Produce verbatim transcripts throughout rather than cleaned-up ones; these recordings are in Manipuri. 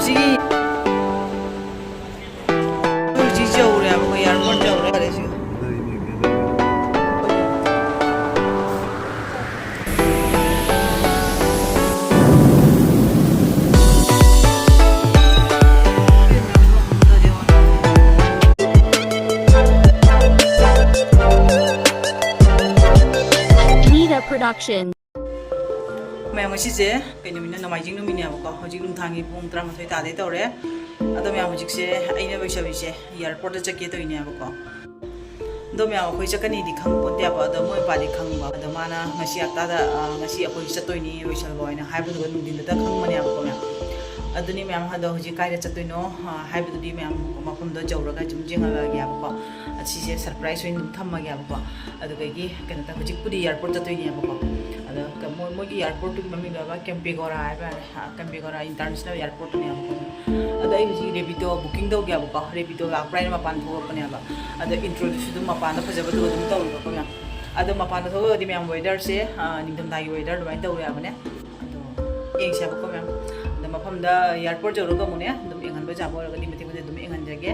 ꯁꯤꯒꯤ ꯍꯧꯖꯤꯛ ꯌꯧꯔꯦꯕ, ꯑꯩꯈꯣꯏ ꯑꯦꯌꯥꯔꯄꯣꯔꯠ ꯌꯧꯔꯦ꯫ ꯐꯔꯦ ꯁꯤ꯫ Nida Production. ꯃꯌꯥꯝ, ꯉꯁꯤꯁꯦ ꯀꯩ ꯅꯨꯃꯤꯠꯅꯣ? ꯅꯣꯡꯃꯥꯏꯖꯤꯡ ꯅꯨꯃꯤꯠꯅꯦꯕꯀꯣ꯫ ꯍꯧꯖꯤꯛ ꯅꯨꯡꯗꯥꯡꯒꯤ ꯄꯨꯡ ꯇꯔꯥꯃꯥꯊꯣꯏ ꯇꯥꯗꯩ ꯇꯧꯔꯦ꯫ ꯑꯗꯣ ꯃꯌꯥꯝ, ꯍꯧꯖꯤꯛꯁꯦ ꯑꯩꯅ ꯂꯣꯏꯁꯜꯂꯤꯁꯦ ꯑꯦꯌꯥꯔꯄꯣꯔꯠꯇ ꯆꯠꯀꯦ ꯇꯧꯔꯤꯅꯦꯕꯀꯣ꯫ ꯑꯗꯣ ꯃꯌꯥꯝ, ꯑꯩꯈꯣꯏ ꯆꯠꯀꯅꯤꯗꯤ ꯈꯪꯄꯣꯟꯇꯦꯕ꯫ ꯑꯗꯣ ꯃꯣꯏ ꯃꯄꯥꯗꯤ ꯈꯪꯕ꯫ ꯑꯗꯣ ꯃꯥꯅ ꯉꯁꯤ ꯍꯞꯇꯥꯗ, ꯑ, ꯉꯁꯤ ꯑꯩꯈꯣꯏ ꯆꯠꯇꯣꯏꯅꯤ ꯂꯣꯏꯁꯜꯂꯣ ꯍꯥꯏꯅ ꯍꯥꯏꯕꯗꯨꯒ ꯅꯨꯡꯊꯤꯟꯗꯨꯗ ꯈꯪꯕꯅꯦꯕꯀꯣ ꯃꯌꯥꯝ꯫ ꯑꯗꯨꯅꯤ ꯃꯌꯥꯝ, ꯑꯗꯣ ꯍꯧꯖꯤꯛ ꯀꯥꯏꯗ ꯆꯠꯇꯣꯏꯅꯣ, ꯑ, ꯍꯥꯏꯕꯗꯨꯗꯤ ꯃꯌꯥꯝ ꯃꯐꯝꯗꯣ ꯌꯧꯔꯒ ꯑꯗꯨꯝ ꯌꯦꯡꯍꯜꯂꯛꯑꯒꯦꯕꯀꯣ꯫ ꯑꯁꯤꯁꯦ ꯁꯔꯄ꯭ꯔꯥꯏꯁ ꯑꯣꯏꯅ ꯑꯗꯨꯝ ꯊꯝꯃꯒꯦꯕꯀꯣ꯫ ꯑꯗꯨꯗꯒꯤ ꯀꯩꯅꯣ ꯇꯧ-, ꯍꯧꯖꯤꯛꯄꯨꯗꯤ ꯑꯦꯌꯥꯔꯄꯣꯔꯠ ꯆꯠꯇꯣꯏꯅꯦꯕꯀꯣ꯫ ꯑꯗꯣ ꯀ-, ꯃꯣꯏ, ꯃꯣꯏꯒꯤ ꯑꯦꯌꯥꯔꯄꯣꯔꯠꯇꯨꯒꯤ ꯃꯃꯤꯡꯗꯣ ꯑꯃ ꯀꯦꯝꯄꯦꯒꯣꯔꯥ ꯍꯥꯏꯕ ꯌꯥꯔꯦ꯫ ꯑ, ꯀꯦꯝꯄꯦꯒꯣꯔꯥ ꯏꯟꯇꯔꯅꯦꯁꯅꯦꯜ ꯑꯦꯌꯥꯔꯄꯣꯔꯠꯇꯨꯅꯦꯕꯀꯣ꯫ ꯑꯗꯣ ꯑꯩ ꯍꯧꯖꯤꯛ ꯔꯦꯄꯤꯗꯣ ꯕꯨꯀꯤꯡ ꯇꯧꯒꯦꯕꯀꯣ꯫ ꯔꯦꯄꯤꯗꯣ ꯂꯥꯛꯄ꯭ꯔꯥ ꯍꯥꯏꯅ ꯃꯄꯥꯟ ꯊꯣꯛꯂꯛꯄꯅꯦꯕ꯫ ꯑꯗꯣ ꯏꯟꯇ꯭ꯔꯣꯗ꯭ꯌꯨꯁꯁꯨ ꯑꯗꯨꯝ ꯃꯄꯥꯟꯗ ꯐꯖꯕꯗꯨ ꯑꯗꯨꯝ ꯇꯧꯔꯤꯕꯀꯣ ꯃꯌꯥꯝ꯫ ꯑꯗꯣ ꯃꯄꯥꯟꯗ ꯊꯣꯛꯂꯛꯑꯗꯤ ꯃꯌꯥꯝ, ꯋꯦꯗꯔꯁꯦ, ꯑ, ꯅꯤꯡꯊꯝꯊꯥꯒꯤ ꯋꯦꯗꯔ ꯑꯗꯨꯃꯥꯏꯅ ꯇꯧꯋꯦ ꯍꯥꯏꯕꯅꯦ꯫ ꯑꯗꯣ ꯌꯦꯡꯁꯦ ꯍꯥꯏꯕꯀꯣ ꯃꯌꯥꯝ꯫ ꯑꯗꯣ ꯃꯐꯝꯗ ꯑꯦꯌꯥꯔꯄꯣꯔꯠ ꯌꯧꯔꯒ ꯑꯃꯨꯛꯅꯦ, ꯑꯗꯨꯝ ꯌꯦꯡꯍꯟꯕ ꯌꯥꯕ ꯑꯣꯏꯔꯒꯗꯤ ꯃꯇꯦꯛ ꯃꯇꯦꯛ ꯑꯗꯨꯝ ꯌꯦꯡꯍꯟꯖꯒꯦ꯫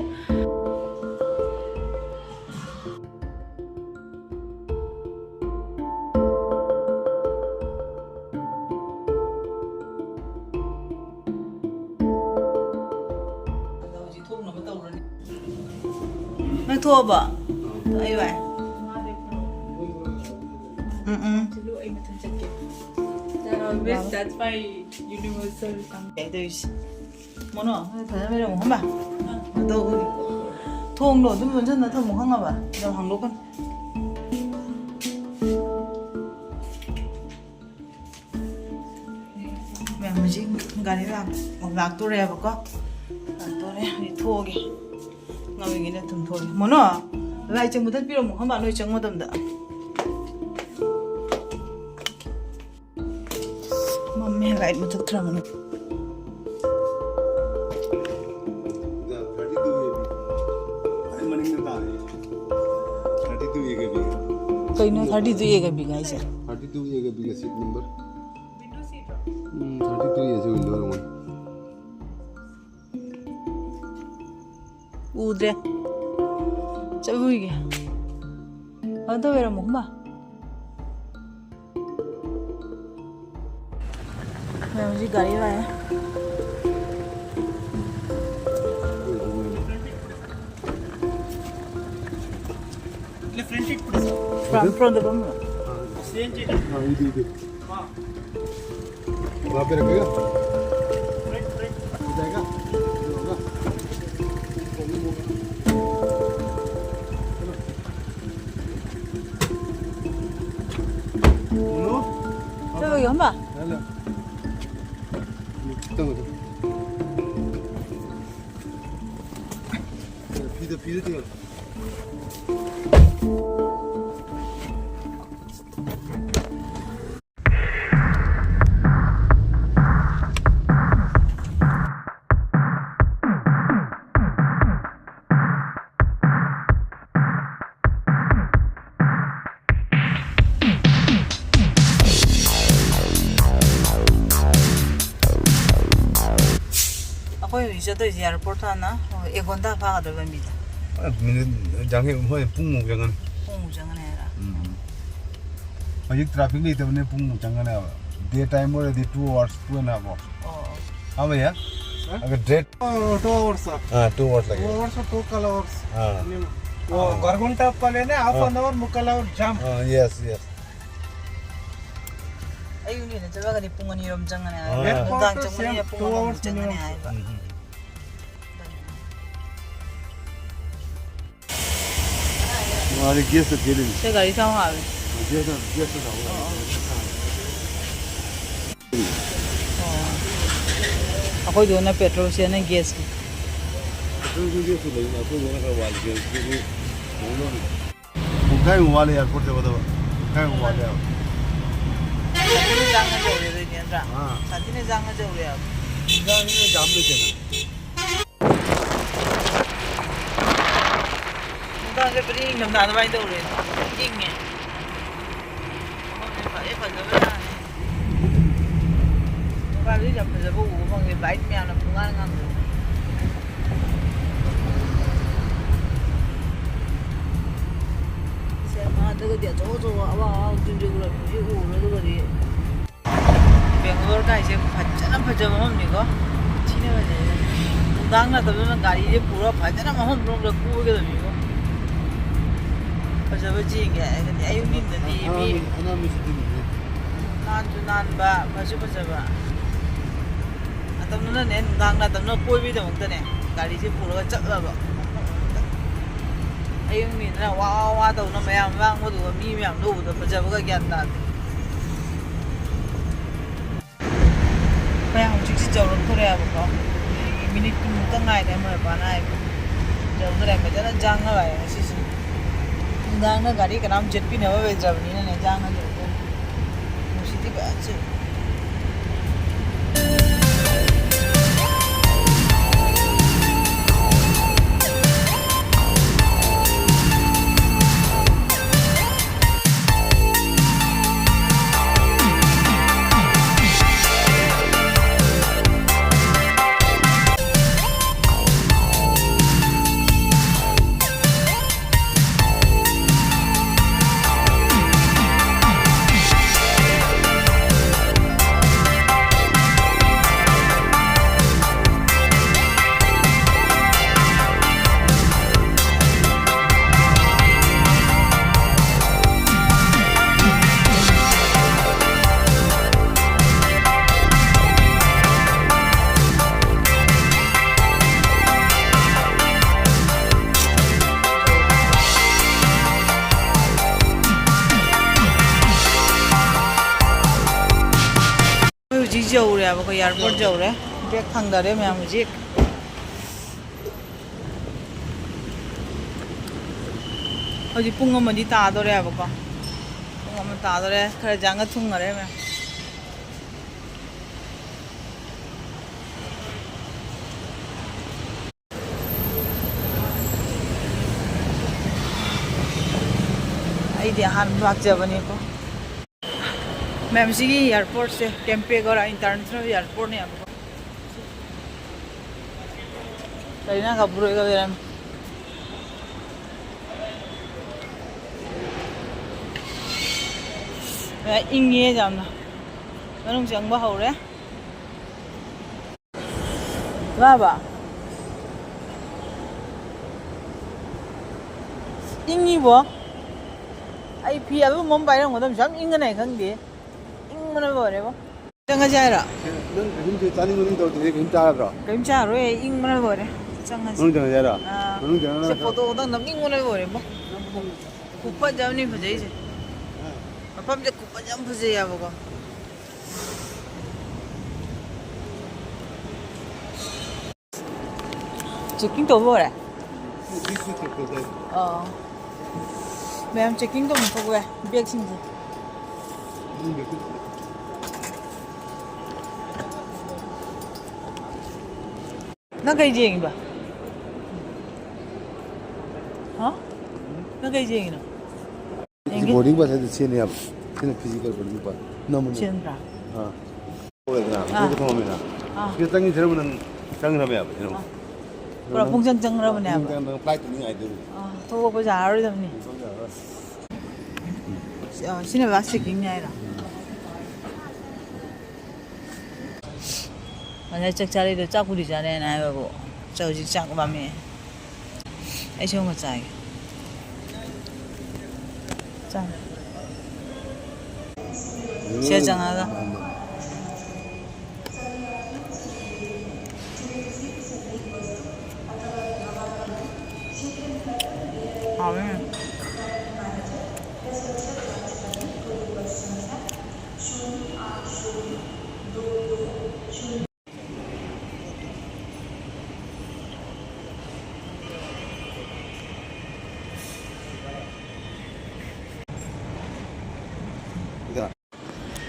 ꯑꯗꯣ ꯍꯧꯖꯤꯛ ꯊꯣꯛꯅꯕ ꯇꯧꯔꯅꯤ꯫ ꯅꯪ ꯊꯣꯛꯑꯕꯣ? ꯑꯩ ꯋꯥꯏ꯫ ꯎꯝ, ꯎꯝ꯫ That's why universal. ꯀꯩ ꯇꯧꯔꯤꯁꯦ? ꯃꯣꯅꯣ, ꯅꯣꯏ ꯐꯖꯅ ꯂꯩꯔꯝꯃꯣ, ꯈꯪꯕ? ꯑꯗꯣ ꯊꯣꯡꯗꯣ ꯑꯗꯨꯝ ꯂꯣꯟꯁꯤꯟꯅ ꯊꯝꯃꯣ, ꯈꯪꯉꯕ? ꯑꯗꯨꯝ ꯍꯥꯡꯗꯣꯛꯀꯅꯨ꯫ ꯃꯌꯥꯝ, ꯍꯧꯖꯤꯛ ꯒꯥꯔꯤ ꯂꯥꯛ-, ꯂꯥꯛꯇꯣꯔꯦꯕꯀꯣ꯫ ꯂꯥꯛꯇꯣꯔꯦ, ꯑꯩ ꯊꯣꯛꯑꯒꯦ꯫ ꯉꯝꯃꯤꯉꯩꯗ ꯑꯗꯨꯝ ꯊꯣꯛꯑꯒꯦ꯫ ꯃꯣꯅꯣ, ꯂꯥꯏꯠꯁꯦ ꯃꯨꯊꯠꯄꯤꯔꯝꯃꯣ, ꯈꯪꯕ? ꯅꯣꯏ ꯆꯪꯕ ꯃꯇꯝꯗ꯫ ꯃꯝꯃꯦ, ꯂꯥꯏꯠ ꯃꯨꯊꯠꯈ꯭ꯔꯕꯅꯦ꯫ Thirty two A B. ꯑꯩ ꯃꯅꯤꯡꯗ ꯇꯥꯔꯦ꯫ ꯊꯥꯔꯇꯤ ꯇꯨ ꯑꯦꯒ ꯕꯤꯒ꯫ ꯀꯩꯅꯣ ꯊꯥꯔꯇꯤ ꯇꯨ ꯑꯦꯒ ꯕꯤꯒ ꯍꯥꯏꯁꯦ? ꯊꯥꯔꯇꯤ ꯇꯨ ꯑꯦꯒ ꯕꯤꯒ ꯁꯤꯠ ꯅꯝꯕꯔ꯫ ꯎꯝ, ꯊꯥꯔꯇꯤ ꯇꯨ ꯑꯦꯁꯦ ꯋꯤꯟꯗꯣ ꯑꯣꯏꯔꯝꯒꯅꯤ꯫ ꯎꯗ꯭ꯔꯦ꯫ ꯆꯠꯂꯨꯈꯤꯒꯦ꯫ ꯀꯩꯅꯣ ꯇꯧꯕꯤꯔꯝꯃꯣ, ꯈꯨꯃꯥ꯫ ꯃꯌꯥꯝ ꯍꯧꯖꯤꯛ ꯒꯥꯔꯤ ꯂꯥꯛꯑꯦ꯫ From, from the bottom. हाँ, ये दे, दे। वहाँ पे रखेगा? हो जाएगा? बोलो। चलो, ये हम। हेलो। तब तो। फिर तो, फिर तो। ꯑꯩꯈꯣꯏ ꯍꯧꯖꯤꯛ ꯆꯠꯇꯣꯏꯁꯦ ꯑꯦꯌꯥꯔꯄꯣꯔꯠ ꯍꯥꯟꯅ ꯑꯦꯛ ꯘꯟꯇꯥ ꯐꯥꯒꯗ꯭ꯔꯥ ꯂꯝꯕꯤꯗ? ꯃꯤꯅꯤꯠ ꯌꯥꯡꯈꯩ, ꯍꯣꯏ, ꯄꯨꯡꯃꯨꯛ ꯆꯪꯒꯅꯤ꯫ ꯄꯨꯡꯃꯨꯛ ꯆꯪꯒꯅꯤ ꯍꯥꯏꯔ? ꯎꯝ꯫ ꯍꯧꯖꯤꯛ ꯇ꯭ꯔꯥꯐꯤꯛ ꯂꯩꯇꯕꯅꯤꯅ ꯄꯨꯡꯃꯨꯛ ꯆꯪꯒꯅꯤ ꯍꯥꯏꯕ꯫ Day time ꯑꯣꯏꯔꯗꯤ two hours, two and half hours. ꯑꯣ꯫ हाँ भैया। हाँ? अगर date टू आवर्स। हाँ, टू आवर्स लगेगा। टू आवर्स, टू कल आवर्स। हाँ। वो हाँ। गरगुंटा पलेने हाफ हाँ। एन आवर, मुक्काल आवर जाम। हाँ, यस, यस। ꯑꯌꯨꯛ ꯉꯟꯅ ꯆꯠꯂꯒꯗꯤ ꯄꯨꯡ ꯑꯅꯤꯔꯣꯝ ꯆꯪꯒꯅꯤ ꯍꯥꯏ꯫ ꯍꯣꯏ꯫ ꯅꯨꯡꯗꯥꯡ ꯆꯪꯕꯅꯤꯅ ꯄꯨꯡ ꯑꯃꯃꯨꯛ ꯆꯪꯒꯅꯤ ꯍꯥꯏꯕ꯫ ꯎꯝ, ꯎꯝ꯫ ꯃꯥꯗꯤ ꯒꯦꯁꯇ ꯊꯤꯔꯤꯅꯤ꯫ ꯁꯤ ꯒꯥꯔꯤ ꯊꯥꯎ ꯍꯥꯜꯂꯦ꯫ ꯒꯦꯁꯇ, ꯒꯦꯁꯇ ꯊꯥꯎ ꯍꯥꯜꯂꯦ꯫ ꯑꯣ꯫ ꯑꯩꯈꯣꯏꯗꯨꯅ ꯄꯦꯇ꯭ꯔꯣꯜ, ꯁꯤꯅ ꯒꯦꯁꯀꯤ꯫ ꯄꯦꯇ꯭ꯔꯣꯜꯁꯨ ꯒꯦꯁꯁꯨ ꯂꯩꯅ, ꯑꯩꯈꯣꯏꯗꯨꯅ ꯈꯔ ꯋꯥꯠꯂꯤ, ꯒꯦꯁꯀꯤꯗꯤ ꯄꯨꯡꯈꯥꯏꯃꯨꯛ ꯋꯥꯠꯂꯤ ꯑꯦꯌꯥꯔꯄꯣꯔꯠ ꯌꯧꯒꯗꯕ꯫ ꯄꯨꯡꯈꯥꯏꯃꯨꯛ ꯋꯥꯠꯂꯤ ꯍꯥꯏꯕ꯫ ꯁꯥꯇꯤꯟ ꯏꯟꯖꯥꯡꯅ ꯌꯧꯔꯦ ꯑꯗꯨꯏꯗꯤ ꯅꯠꯇ꯭ꯔꯥ? ꯑꯥ꯫ ꯁꯥꯇꯤꯟ ꯏꯟꯖꯥꯡꯅ ꯌꯧꯔꯦ ꯍꯥꯏꯕ꯫ ꯏꯟꯖꯥꯡꯁꯤꯅ ꯌꯥꯝ ꯂꯩꯇꯦꯅ꯫ ꯅꯨꯡꯗꯥꯡ ꯆꯠꯄꯗꯤ ꯏꯪꯊꯝꯊꯥ ꯑꯗꯨꯃꯥꯏꯅ ꯇꯧꯔꯦ꯫ ꯏꯪꯉꯦ꯫ ꯃꯐꯝꯁꯦ ꯐꯗꯤ ꯐꯖꯕꯖꯥꯠꯅꯤ꯫ ꯃꯄꯥꯟꯗꯩ ꯌꯥꯝ ꯐꯖꯕ ꯎꯕ ꯐꯪꯗꯦ꯫ ꯕꯥꯏꯛ ꯃꯌꯥꯝꯅ ꯄꯨꯡꯉꯥꯡ ꯉꯥꯡꯕꯗꯣ꯫ ꯑꯆꯧ ꯑꯆꯧꯕ ꯑꯋꯥꯡ ꯑꯋꯥꯡ ꯆꯤꯡꯁꯤꯜꯂꯛꯄꯁꯤ ꯎꯔꯦ꯫ ꯑꯗꯨꯒꯗꯤ ꯕꯦꯡꯒ꯭ꯂꯣꯔ ꯀꯥꯏꯁꯦ ꯐꯖꯅ ꯐꯖꯕ ꯃꯐꯝꯅꯤꯀꯣ꯫ ꯊꯤꯅ ꯐꯖꯩ꯫ ꯅꯨꯡꯗꯥꯡ ꯅꯠꯇꯕꯅꯤꯅ ꯒꯥꯔꯤꯁꯦ ꯄꯨꯔ ꯐꯖꯅ ꯃꯐꯝ ꯄꯨꯝꯅꯃꯛꯇ ꯀꯣꯏꯒꯗꯕꯅꯤꯀꯣ꯫ ꯐꯖꯕ ꯌꯦꯡꯒꯦ ꯍꯥꯏꯔꯒꯗꯤ ꯑꯌꯨꯛ ꯅꯨꯡꯊꯤꯟꯗꯗꯤ ꯃꯤ ꯑꯅꯥꯟꯕ ꯁꯤꯇꯤꯅꯤꯅꯦ꯫ ꯅꯥꯟꯁꯨ ꯅꯥꯟꯕ, ꯐꯁꯨ ꯐꯖꯕ꯫ ꯃꯇꯝꯗꯨꯅꯅꯦ, ꯅꯨꯡꯗꯥꯡ ꯅꯠꯇꯕꯅ ꯀꯣꯏꯕꯒꯤꯗꯃꯛꯇꯅꯦ ꯒꯥꯔꯤꯁꯦ ꯄꯨꯔꯒ ꯆꯠꯂꯕ꯫ ꯑꯌꯨꯛ ꯅꯨꯡꯊꯤꯟꯗꯅ ꯋꯥ ꯋꯥ ꯋꯥ ꯇꯧꯅ ꯃꯌꯥꯝ ꯂꯥꯡꯕꯗꯨꯒ ꯃꯤ ꯃꯌꯥꯝꯗꯣ ꯎꯕꯗ ꯐꯖꯕꯒ ꯒ꯭ꯌꯥꯟ ꯇꯥꯗꯦ꯫ ꯑꯩꯈꯣꯏ ꯍꯧꯖꯤꯛꯁꯤ ꯌꯧꯔꯛꯇꯣꯔꯦ ꯍꯥꯏꯕꯀꯣ꯫ ꯃꯤꯅꯤꯠ ꯀꯨꯟꯃꯨꯛꯇ ꯉꯥꯏꯔꯦ ꯃꯣꯏ ꯃꯄꯥꯅ ꯍꯥꯏꯕ꯫ ꯌꯧꯗꯣꯔꯦ, ꯐꯖꯅ ꯖꯥꯡꯅ ꯂꯥꯛꯑꯦ ꯉꯁꯤꯁꯦ꯫ ꯅꯨꯡꯗꯥꯡꯗ ꯒꯥꯔꯤ ꯀꯅꯥꯝ ꯆꯠꯄꯤꯅꯕ ꯂꯩꯇ꯭ꯔꯕꯅꯤꯅꯅꯦ, ꯖꯥꯡꯅ ꯌꯧꯗꯣꯔꯦ꯫ ꯅꯨꯡꯁꯤꯠꯇꯤ ꯐꯖꯅ ꯁꯤꯠꯂꯤ꯫ ꯑꯩꯈꯣꯏ ꯍꯧꯖꯤꯛ ꯌꯧꯔꯦꯕ, ꯑꯩꯈꯣꯏ ꯑꯦꯌꯥꯔꯄꯣꯔꯠ ꯌꯧꯔꯦ꯫ ꯕꯦꯛ ꯊꯥꯡꯗꯔꯦ ꯃꯌꯥꯝ ꯍꯧꯖꯤꯛ꯫ ꯍꯧꯖꯤꯛ ꯄꯨꯡ ꯑꯃꯗꯤ ꯇꯥꯗꯣꯔꯦꯕꯀꯣ꯫ ꯄꯨꯡ ꯑꯃ ꯇꯥꯗꯣꯔꯦ꯫ ꯈꯔ ꯖꯥꯡꯒ ꯊꯨꯡꯉꯔꯦ ꯃꯌꯥꯝ꯫ ꯑꯩꯗꯤ ꯑꯍꯥꯟꯕ ꯂꯥꯛꯆꯕꯅꯤꯀꯣ꯫ ꯃꯌꯥꯝ, ꯁꯤꯒꯤ ꯑꯦꯌꯥꯔꯄꯣꯔꯠꯁꯦ ꯀꯦꯝꯄꯦꯒꯧꯔꯥ ꯏꯟꯇꯔꯅꯦꯁꯅꯦꯜ ꯑꯦꯌꯥꯔꯄꯣꯔꯠꯅꯦꯕꯀꯣ꯫ ꯀꯔꯤꯅ ꯀꯥꯄꯨꯔ ꯑꯣꯏꯒ ꯂꯩꯔꯝꯃꯤ꯫ ꯏꯪꯉꯦ ꯌꯥꯝꯅ꯫ ꯃꯅꯨꯡ ꯆꯪꯕ ꯍꯧꯔꯦ꯫ ꯂꯥꯛꯑꯕ? ꯏꯪꯉꯤꯕꯣ꯫ ꯑꯩ ꯐꯤ ꯑꯂꯨꯝꯕ ꯑꯃ ꯄꯥꯏꯔꯝꯒꯗꯕꯁꯨ ꯌꯥꯝ ꯏꯪꯒꯅꯤ ꯈꯪꯗꯦ꯫ ꯏꯪꯕꯅ ꯂꯣꯏꯔꯦꯕꯣ꯫ ꯆꯪꯉꯁꯦ ꯍꯥꯏꯔꯣ? ꯅꯪ ꯀꯩꯁꯨꯝ ꯆꯥꯅꯤꯡ ꯃꯅꯤꯡ ꯇꯧꯗ꯭ꯔꯗꯤ ꯀꯩꯁꯨꯝ ꯆꯥꯔꯗ꯭ꯔꯣ? ꯀꯔꯤꯝ ꯆꯥꯔꯣꯏ, ꯏꯪꯕꯅ ꯂꯣꯏꯔꯦ꯫ ꯆꯪꯉꯁꯤ꯫ ꯃꯅꯨꯡ ꯆꯪꯉꯁꯦ ꯍꯥꯏꯔꯣ? ꯑꯥ꯫ ꯃꯅꯨꯡ ꯆꯪꯉꯒ ꯁꯤ ꯐꯣꯇꯣꯗꯪ ꯅꯝꯅꯤꯡꯕꯅ ꯂꯣꯏꯔꯦꯕꯣ꯫ ꯈꯨꯐꯖ ꯑꯃꯅꯤ ꯐꯖꯩꯁꯦ꯫ ꯃꯐꯝꯁꯦ ꯈꯨꯐꯖ ꯌꯥꯝ ꯐꯖꯩ ꯍꯥꯏꯕꯀꯣ꯫ ꯆꯦꯛꯀꯤꯡ ꯇꯧꯕ ꯂꯣꯏꯔꯦ꯫ ꯑꯥ꯫ ꯃꯌꯥꯝ ꯆꯦꯛꯀꯤꯡ ꯇꯧꯅ ꯊꯣꯛꯂꯦ ꯕꯦꯒꯁꯤꯡꯁꯦ꯫ ꯅꯪ ꯀꯩ ꯌꯦꯡꯉꯤꯕ? ꯍꯥ? ꯅꯪ ꯀꯩ ꯌꯦꯡꯉꯤꯅꯣ? ꯌꯦꯡꯒꯦ꯫ ꯕꯣꯔꯗꯤꯡ ꯄꯥꯁ ꯍꯥꯏꯗꯣ ꯁꯤꯅꯦꯕ꯫ ꯁꯤꯅ ꯐꯤꯖꯤꯀꯦꯜ ꯕꯣꯔꯗꯤꯡ ꯄꯥꯁ꯫ ꯅꯝꯃꯨꯅꯦ꯫ ꯁꯤ ꯅꯠꯇ꯭ꯔꯥ? ꯑꯥ꯫ ꯍꯣꯏꯗꯅ, ꯑꯥ꯫ ꯃꯊꯛꯇ ꯊꯝꯃꯝꯃꯤꯅ꯫ ꯑꯥ꯫ ꯁꯤꯗ ꯆꯪꯈꯤꯗ꯭ꯔꯕ ꯅꯪ ꯆꯪꯈ꯭ꯔꯕꯅꯦꯕ, ꯁꯤꯅ꯫ ꯑꯥ꯫ ꯄꯨꯔꯥ ꯄꯨꯡꯆꯪ ꯆꯪꯈ꯭ꯔꯕꯅꯦꯕ꯫ ꯄꯨꯡꯆꯪ ꯆꯪꯈ꯭ꯔꯕ, ꯐ꯭ꯂꯥꯏꯠꯇꯨ ꯉꯥꯏꯗꯣꯏꯅꯤ꯫ ꯑꯥ, ꯊꯣꯛꯂꯛꯄꯁꯨ ꯌꯥꯔꯔꯣꯏꯗꯕꯅꯤ꯫ ꯊꯣꯛꯂꯛꯄ ꯌꯥꯔꯔꯣꯏ꯫ ꯑ, ꯁꯤꯅ ꯂꯥꯁ ꯆꯦꯛꯀꯤꯡꯅꯦ ꯍꯥꯏꯔꯣ? ꯉꯁꯥꯏ ꯆꯥꯛ ꯆꯥꯔꯤꯗꯣ ꯆꯥꯛꯄꯨꯗꯤ ꯆꯥꯔꯦꯅ ꯍꯥꯏꯕꯕꯨ, ꯆꯥꯛ ꯍꯧꯖꯤꯛ ꯆꯥꯛ ꯂꯥꯝꯃꯛꯑꯦ꯫ ꯑꯩꯁꯨ ꯑꯃ ꯆꯥꯒꯦ꯫ ꯆꯥ꯫ ꯁꯤꯗ ꯆꯪꯉꯒ꯫ ꯍꯥꯎꯋꯦ꯫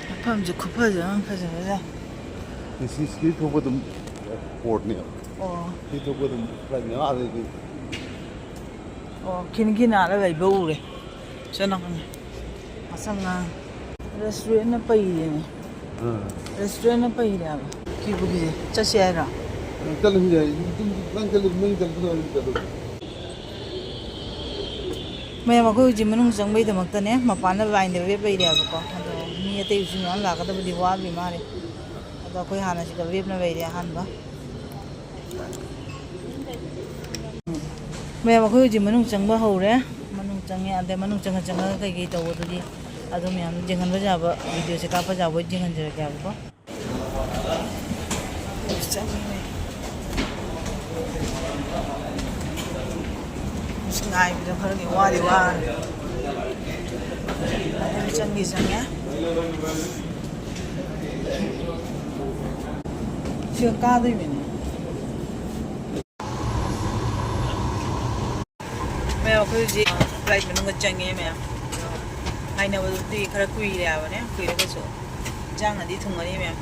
ꯃꯐꯝꯁꯦ ꯈꯨꯐꯖ ꯑꯃ ꯐꯖꯕꯖꯥꯠ꯫ ꯁꯤ, ꯁꯤ ꯊꯣꯛꯄ ꯑꯗꯨꯝ ꯄꯣꯔꯠꯅꯦꯕ꯫ ꯑꯣ꯫ ꯁꯤ ꯊꯣꯛꯄ ꯑꯗꯨꯝ ꯐ꯭ꯂꯥꯏꯠꯅꯦꯕ, ꯑꯥꯗꯩꯗꯤ꯫ ꯑꯣ, ꯈꯤꯟ ꯈꯤꯟ ꯑꯥꯗ ꯂꯩꯕ ꯎꯔꯦ꯫ ꯁꯣꯝ ꯅꯥꯀꯟꯗ꯫ ꯃꯁꯪ ꯉꯥꯡ꯫ ꯔꯦꯁꯇꯨꯔꯦꯟꯅ ꯄꯩꯔꯦꯅꯦ꯫ ꯑꯥ꯫ ꯔꯦꯁꯇꯨꯔꯦꯟꯅ ꯄꯩꯔꯦ ꯍꯥꯏꯕ꯫ ꯀꯤꯕꯨ ꯀꯤꯖꯩ꯫ ꯆꯠꯁꯤ ꯍꯥꯏꯔꯣ? ꯆꯠꯂꯁꯨ ꯌꯥꯏ꯫ ꯅꯪ ꯆꯠꯂꯁꯨ, ꯅꯪ ꯆꯠꯂꯁꯨ ꯑꯗꯨꯝ ꯆꯠꯂꯨ꯫ ꯃꯌꯥꯝ, ꯑꯩꯈꯣꯏ ꯍꯧꯖꯤꯛ ꯃꯅꯨꯡ ꯆꯪꯕꯩꯗꯃꯛꯇꯅꯦ, ꯃꯄꯥꯟꯗ ꯂꯥꯏꯟꯗ ꯂꯦꯞ ꯂꯩꯔꯦꯕꯀꯣ꯫ ꯑꯗꯣ ꯑꯇꯩꯁꯨ ꯃꯌꯥꯝ ꯂꯥꯛꯀꯗꯕꯗꯤ ꯋꯥꯠꯂꯤ ꯃꯥꯜꯂꯦ꯫ ꯑꯗꯣ ꯑꯩꯈꯣꯏ ꯍꯥꯟꯅ ꯁꯤꯗ ꯂꯦꯞꯅ ꯂꯩꯔꯦ ꯑꯍꯥꯟꯕ꯫ ꯃꯌꯥꯝ, ꯑꯩꯈꯣꯏ ꯍꯧꯖꯤꯛ ꯃꯅꯨꯡ ꯆꯪꯕ ꯍꯧꯔꯦ꯫ ꯃꯅꯨꯡ ꯆꯪꯉꯦ꯫ ꯑꯗꯩ ꯃꯅꯨꯡ ꯆꯪꯉ ꯆꯪꯉꯒ ꯀꯩꯀꯩ ꯇꯧꯕꯗꯨꯗꯤ ꯑꯗꯨ ꯃꯌꯥꯝ ꯌꯦꯡꯍꯟꯕ ꯌꯥꯕ, ꯚꯤꯗꯤꯑꯣꯁꯦ ꯀꯥꯞꯄ ꯌꯥꯕ ꯌꯦꯡꯍꯟꯖꯔꯛꯀꯦ ꯍꯥꯏꯕꯀꯣ꯫ ꯆꯪꯉꯦ꯫ ꯑꯁ, ꯉꯥꯏꯕꯗ ꯈꯔꯗꯤ ꯋꯥꯗꯤ ꯋꯥꯔꯦ꯫ ꯑꯗꯨꯝ ꯆꯪꯗꯤ ꯆꯪꯉꯦ꯫ ꯁꯤꯒ ꯀꯥꯗꯣꯏꯕꯅꯦ꯫ ꯃꯌꯥꯝ, ꯑꯩꯈꯣꯏ ꯍꯧꯖꯤꯛ flight ꯃꯅꯨꯡꯗ ꯆꯪꯉꯦ ꯃꯌꯥꯝ꯫ ꯉꯥꯏꯅꯕꯗꯨꯗꯤ ꯈꯔ ꯀꯨꯏꯔꯦ ꯍꯥꯏꯕꯅꯦ, ꯀꯨꯏꯔꯒꯁꯨ ꯏꯟꯖꯥꯡꯅꯗꯤ ꯊꯨꯡꯉꯅꯤ ꯃꯌꯥꯝ꯫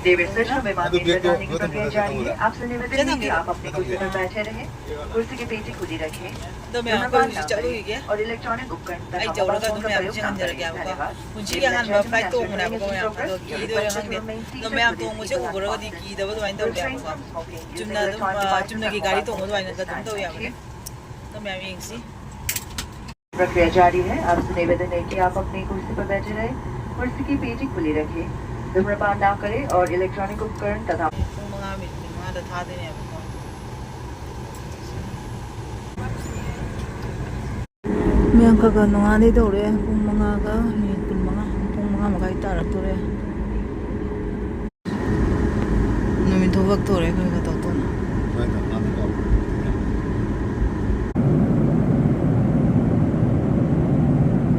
ꯗꯦꯕꯦꯁ꯭ꯋꯔ ꯁꯣꯃꯦ ꯃꯥꯟꯗꯤꯔ जाने की प्रक्रिया जारी है। आपसे निवेदन है कि आप अपनी कुर्सी पर बैठे रहें। कुर्सी की पेटी खुली रखें। ꯑꯗꯣ ꯃꯌꯥꯝ, ꯑꯩꯈꯣꯏ ꯍꯧꯖꯤꯛ ꯆꯠꯂꯨꯈꯤꯒꯦ꯫ और इलेक्ट्रॉनिक उपकरण तथा mobile phone का प्रयोग ना करें। धन्यवाद। ꯄꯨꯟꯁꯤꯒꯤ ꯑꯍꯥꯟꯕ flight ꯇꯣꯡꯕꯅꯦꯕꯀꯣ ꯃꯌꯥꯝ꯫ ꯑꯗꯣ ꯀꯤꯗꯣꯏꯔꯥ ꯈꯪꯗꯦ꯫ ꯑꯗꯣ ꯃꯌꯥꯝ ꯇꯣꯡꯕꯁꯦ ꯎꯕ꯭ꯔꯒꯗꯤ ꯀꯤꯗꯕ ꯑꯗꯨꯃꯥꯏꯅ ꯇꯧꯋꯦꯕꯀꯣ꯫ ꯆꯨꯝꯅ ꯑꯗꯨꯝ, ꯑ, ꯆꯨꯝꯅꯒꯤ ꯒꯥꯔꯤ ꯇꯣꯡꯕ ꯑꯗꯨꯃꯥꯏꯅ ꯑꯗꯨꯝ ꯇꯧ ꯌꯥꯕꯅꯦ꯫ ꯑꯗꯣ ꯃꯌꯥꯝ ꯌꯦꯡꯁꯤ꯫ प्रक्रिया जारी है। आपसे निवेदन है कि आप अपनी कुर्सी पर बैठे रहें। कुर्सी की पेटी खुली रखें। धूम्रपान ना करें और इलेक्ट्रॉनिक उपकरण तथा ꯄꯨꯡ ꯃꯉꯥ ꯃꯤꯅꯤꯠ ꯀꯨꯟꯃꯉꯥꯗ ꯊꯥꯗꯣꯏꯅꯦꯕꯀꯣ꯫ ꯃꯌꯥꯝ ꯈꯔ ꯈꯔ ꯅꯣꯡꯉꯥꯟꯗꯩ ꯇꯧꯔꯦ꯫ ꯄꯨꯡ ꯃꯉꯥꯒ ꯃꯤꯅꯤꯠ ꯀꯨꯟꯃꯉꯥ, ꯄꯨꯡ ꯃꯉꯥ ꯃꯈꯥꯏ ꯇꯥꯔꯛꯇꯣꯔꯦ꯫ ꯅꯨꯃꯤꯠ ꯊꯣꯛꯂꯛꯇꯣꯔꯦ ꯑꯩꯈꯣꯏ ꯈꯛꯇ꯫